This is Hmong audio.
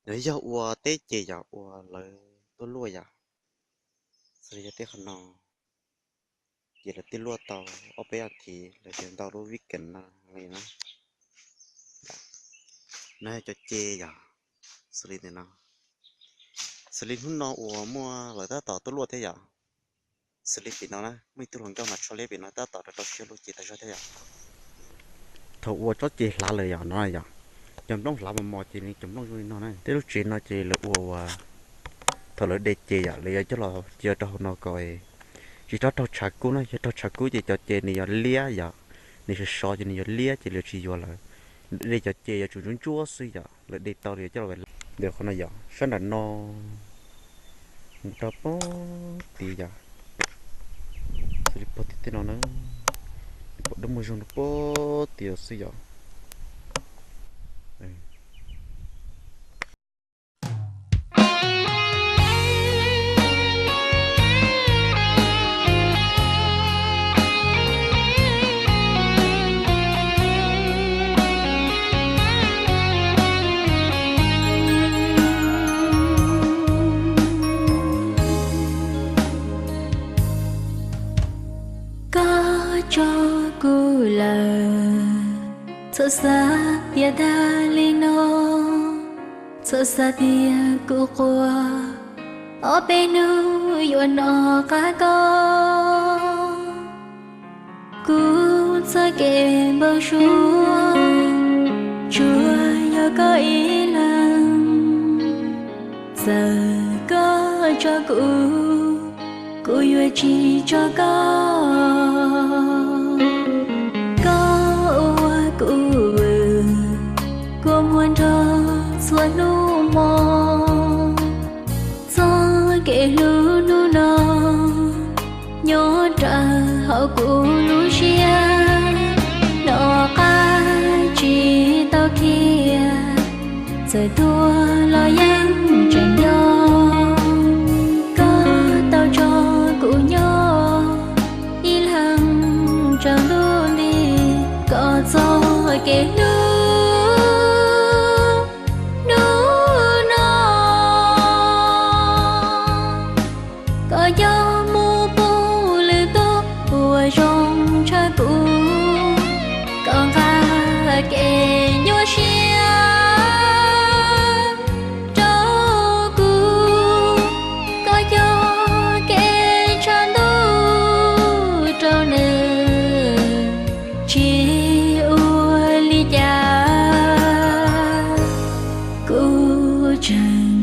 Nws yog ua teb ces yog ua lawv tuaj luaj yom. Xws li yog tej qhov no ces lawv tuaj luaj tau ob peb as thiv lawv ces ntau lub weekend no li na. No yog cov ce yom, xws li ntawm no, xws li hnub no uas muaj lawv tab tom tuaj luaj thiab yom. Xws li pem no na muaj ib tug hluas nkauj mas tsho liab pem no tab tom rau rau siab luaj ces tau zog thiab yom. Thaum ua tsob ce hlav lawm yom, no yom, cov nplooj hlav mos mos ces nws cov nplooj zoo li no na. Tej lub tsev no ces lawv ua ua, thaum lawv de ces yom lawv yuav coj los cia rau hauv no kom tsis txhob raug tshav kub na, yog raug tshav kub ces cov ces nws yuav liab yom, nws sov sov ces nws yuav liab ces lawv tsis yuav lawm. De cov ces yuav tsum ntsuab ntsuab xwb yom, lawv de tau lawv yuav coj los ntawm qhov no yom, sab nram no mus rau pem tid yom. Xws li pog tim tej no na, pom dawb muag zoo rau pem tid xwb yom. Koj tso kuv lawm, txhob xav tias tag li no, txhob xav tias kuv quaj, ob peb hnub yuav hnov qab koj. Kuv txoj kev npau suav tsuas yog koj ib leeg. Txawm koj tso kuv, kuv yuav tsis tso koj. Koj ua kuv vwm, kua muag nrog txhua hnub hmo. Txoj kev hlub hnub no nyob rawv hauv kuv lub siab. Hnov qab tsis tau qhia, txawm tuag los yeej tseem nco. Koj tau tso kuv nyob ib leeg tsaus ntuj nti, koj txoj kev hlub hnub no. Koj coj mus pub lwm tus uas zoo tshaj kuv, koj nqa kev nyuaj siab rau kuv. Koj coj kev tshav ntuj rau nws, tsis ua li cas kuv tseem